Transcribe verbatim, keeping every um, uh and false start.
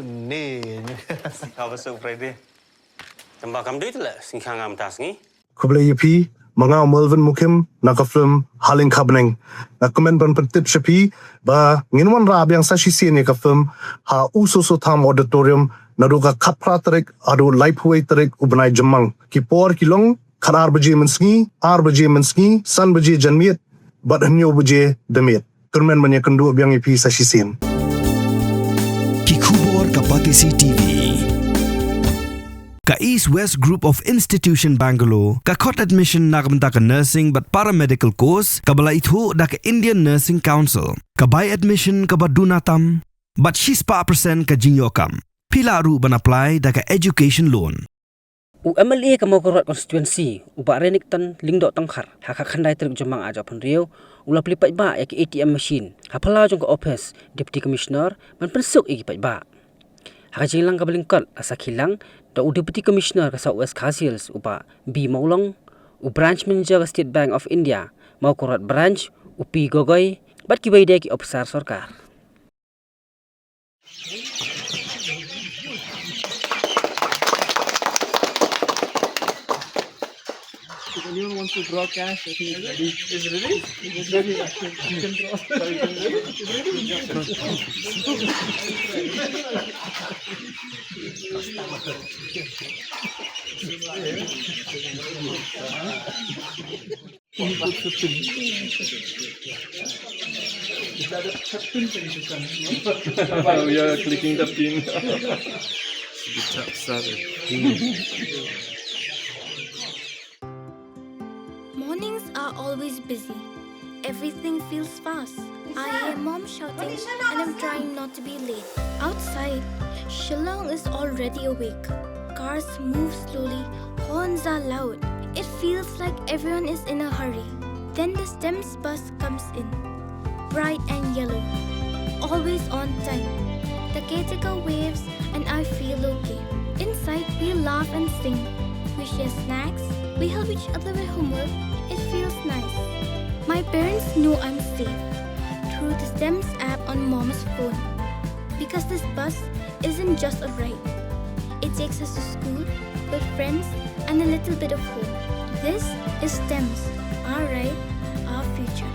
Ne. Sngikha ba suk Friday. Tang ba kam dei te leh sngikha ngam ta sngi. Khublei ïa phi, ma nga u Melvin Mukim na ka film Haleng Khabneng. Nga kmen ban pyntip sha phi ba ngin wanrah biang sa shisien ïa ka film ha U Soso Tham Auditorium naduh ka khatphra tarik haduh laiphew wei tarik u bnai Jymmang. Ki por ki long khatar baje mynsngi, ar baje mynsngi, san baje janmiet bad hynñiew baje damiet. Kyrmen ban ïakynduh biang ïa phi sa shisien. Ki khubor ka Batesi T V. Ka East West Group of Institution Bangalore ka khot admission na ka bynta ka nursing bad paramedical course kaba la ithuh da ka Indian Nursing Council. Ka bai admission kaba duna tam bad shispah percent ka jingïoh kam. Phi lah ruh ban apply da ka education loan. U M L A ka Mawkyrwat Constituency, u Bah Renikton Lyngdoh Tongkhar, ha ka khatkhyndai tarik Jymmang ar hajar arphew hynriew, u la plie paidbah ïa ka A T M machine ha phyllaw jong ka ophis Deputy Commissioner ban pynsuk ïa ki paidbah. Ha ka jingïalang kaba lyngkot la sakhi lang da u Deputy Commissioner ka South West Khasi Hills, u Bah B Mawlong, u Branch Manager ka State Bank of India Mawkyrwat Branch, u P Gogoi, bad kiwei de ki ophisar sorkar. If anyone wants to draw cash, I think it's ready. It's ready? It's ready. You can draw. Sorry, it's ready? We are clicking the pin. Mornings are always busy. Everything feels fast. I hear mom shouting and I'm trying not to be late. Outside, Shillong is already awake. Cars move slowly, horns are loud. It feels like everyone is in a hurry. Then the STEMS bus comes in, bright and yellow, always on time. The caretaker waves and I feel okay. Inside, we laugh and sing. We share snacks, we help each other with homework. It feels nice. My parents know I'm safe through the STEMS app on mom's phone. Because this bus isn't just a ride, it takes us to school, with friends, and a little bit of home. This is STEMS, our ride, our future.